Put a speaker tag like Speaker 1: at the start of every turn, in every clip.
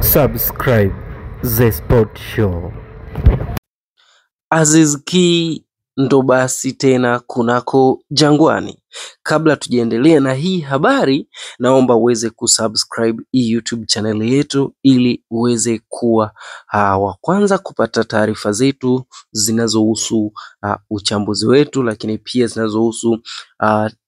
Speaker 1: Subscribe The Sport Show.
Speaker 2: Aziz Ki ndo basi tena kunako Jangwani. Kabla tujaendelea na hii habari, naomba uweze kusubscribe hii YouTube channel yetu ili uweze kuwa wa kwanza kupata taarifa zetu zinazohusu uchambuzi wetu, lakini pia zinazohusu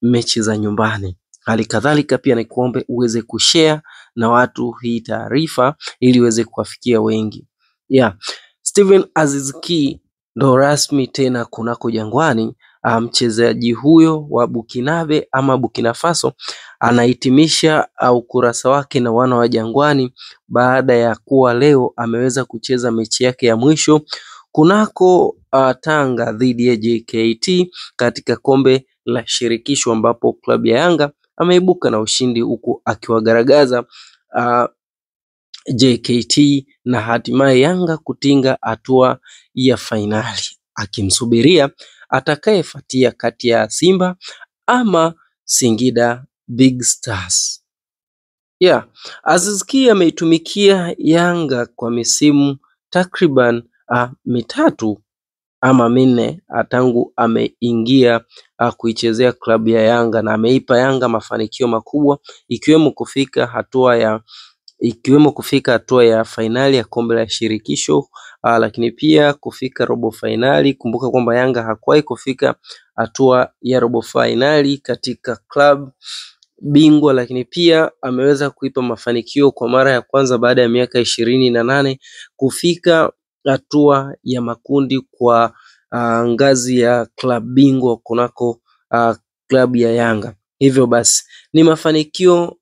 Speaker 2: mechi za nyumbani. Hali kadhalika pia nikuombe uweze kushare na watu hii taarifa ili iweze kuwafikia wengi. Yeah. Steven Aziz Ki ndo rasmi tena kunako Jangwani. Mchezaji huyo wa Burkinabe ama Burkina Faso anahitimisha ukurasa wake na wana wa Jangwani baada ya kuwa leo ameweza kucheza mechi yake ya mwisho kunako Tanga dhidi ya JKT katika kombe la shirikisho ambapo klabu ya Yanga ameibuka na ushindi huku akiwagaragaza JKT na hatimaye Yanga kutinga hatua ya fainali, akimsubiria atakayefuatia kati ya Simba ama Singida Big Stars. Yeah, Aziz Ki ameitumikia Yanga kwa misimu takriban mitatu ama minne tangu ameingia kuichezea klabu ya Yanga na ameipa Yanga mafanikio makubwa ikiwemo kufika hatua ya fainali ya kombe la shirikisho, lakini pia kufika robo fainali. Kumbuka kwamba Yanga hakuwahi kufika hatua ya robo fainali katika klabu bingwa, lakini pia ameweza kuipa mafanikio kwa mara ya kwanza baada ya miaka 28 kufika hatua ya makundi kwa ngazi ya klabu bingwa kunako klabu ya Yanga. Hivyo basi ni mafanikio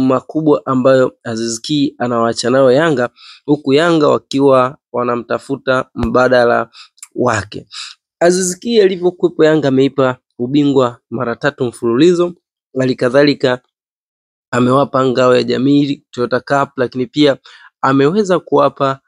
Speaker 2: makubwa ambayo Aziz Ki anawaacha nayo Yanga, huku Yanga wakiwa wanamtafuta mbadala wake. Aziz Ki alivyokuwepo Yanga ameipa ubingwa mara 3 mfululizo, halikadhalika amewapa ngao ya jamii Toyota Cup, lakini pia ameweza kuwapa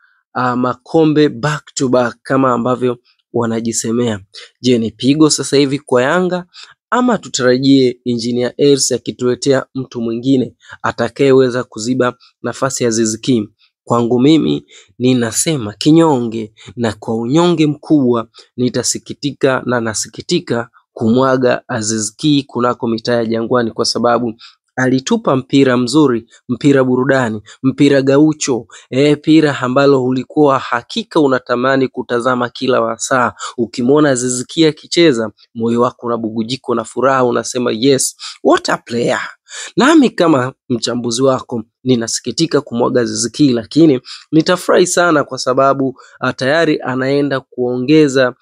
Speaker 2: makombe back to back kama ambavyo wanajisemea. Je, ni pigo sasa hivi kwa Yanga ama tutarajie Engineer Hersi akituletea mtu mwingine atakayeweza kuziba nafasi ya Aziz Ki? Kwangu mimi ninasema kinyonge na kwa unyonge mkubwa nitasikitika na nasikitika kumwaga Aziz Ki kunako mitaa ya Jangwani, kwa sababu alitupa mpira mzuri, mpira burudani, mpira gaucho, mpira ambalo ulikuwa hakika unatamani kutazama kila wasaa. Ukimwona Aziz Ki akicheza, moyo wako unabubujikwa na furaha, unasema yes, what a player. Nami kama mchambuzi wako ninasikitika kumwaga Aziz Ki, lakini nitafurahi sana kwa sababu tayari anaenda kuongeza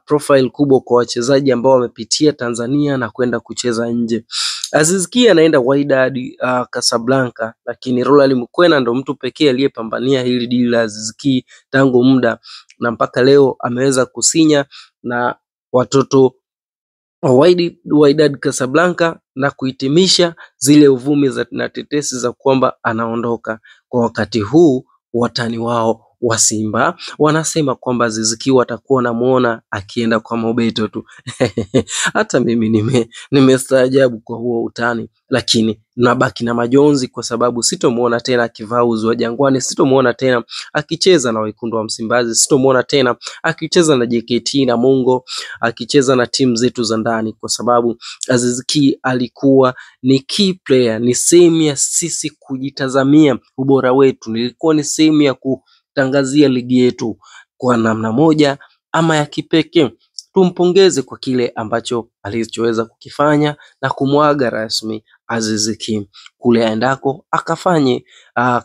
Speaker 2: profile kubwa kwa wachezaji ambao wamepitia Tanzania na kwenda kucheza nje. Aziz Ki anaenda Wydad Casablanca, lakini Roland Mukwena ndo mtu pekee aliyepambania hili dili la Aziz Ki tangu muda na mpaka leo ameweza kusinya na watoto Wydad Casablanca na kuhitimisha zile uvumi na tetesi za kwamba anaondoka. Kwa wakati huu watani wao wa Simba wanasema kwamba Aziz Ki watakuwa wanamuona akienda kwa Mobeto tu. Hata mimi nimestaajabu kwa huo utani, lakini nabaki na majonzi kwa sababu sitomuona tena akivaa uzi wa Jangwani, sitomuona tena akicheza na wekundu wa Msimbazi, sitomuona tena akicheza na JKT na Mungo, akicheza na timu zetu za ndani, kwa sababu Aziz Ki alikuwa ni key player, ni sehemu ya sisi kujitazamia ubora wetu, nilikuwa ni sehemu ya kutangazia ligi yetu kwa namna moja ama ya kipekee. Tumpongeze kwa kile ambacho alichoweza kukifanya na kumwaga rasmi Aziz Ki kule aendako akafanye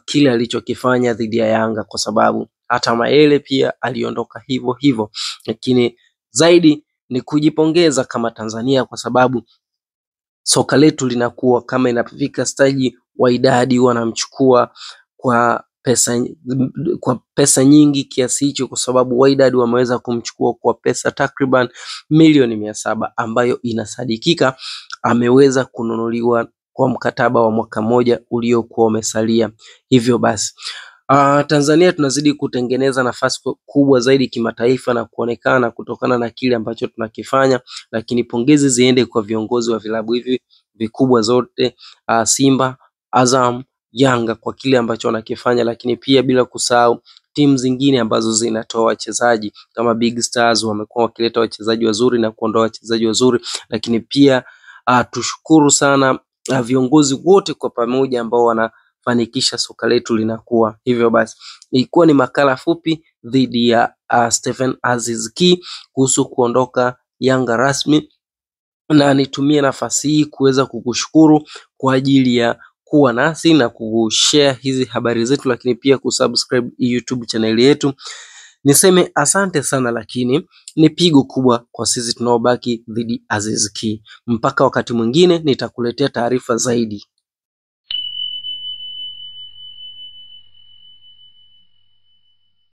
Speaker 2: kile alichokifanya dhidi ya Yanga, kwa sababu hata Maele pia aliondoka hivyo hivyo. Lakini zaidi ni kujipongeza kama Tanzania, kwa sababu soka letu linakuwa kama inapofika stage Wydad wanamchukua kwa pesa nyingi kiasi hicho, kwa sababu Wydad wameweza kumchukua kwa pesa takriban milioni 700 ambayo inasadikika ameweza kununuliwa kwa mkataba wa mwaka mmoja uliokuwa umesalia. Hivyo basi Tanzania tunazidi kutengeneza nafasi kubwa zaidi kimataifa na kuonekana kutokana na kile ambacho tunakifanya, lakini pongezi ziende kwa viongozi wa vilabu hivi vikubwa zote, Simba, Azam, Yanga kwa kile ambacho wanakifanya, lakini pia bila kusahau timu zingine ambazo zinatoa wachezaji kama Big Stars wamekuwa wakileta wachezaji wazuri na kuondoa wachezaji wazuri, lakini pia tushukuru sana viongozi wote kwa pamoja ambao wanafanikisha soka letu linakuwa hivyo. Basi ilikuwa ni makala fupi dhidi ya Stephen Aziz Ki kuhusu kuondoka Yanga rasmi, na nitumie nafasi hii kuweza kukushukuru kwa ajili ya kuwa nasi na kushare hizi habari zetu, lakini pia kusubscribe YouTube channel yetu. Niseme asante sana, lakini ni pigo kubwa kwa sisi tunaobaki dhidi Aziz Ki. Mpaka wakati mwingine nitakuletea taarifa zaidi.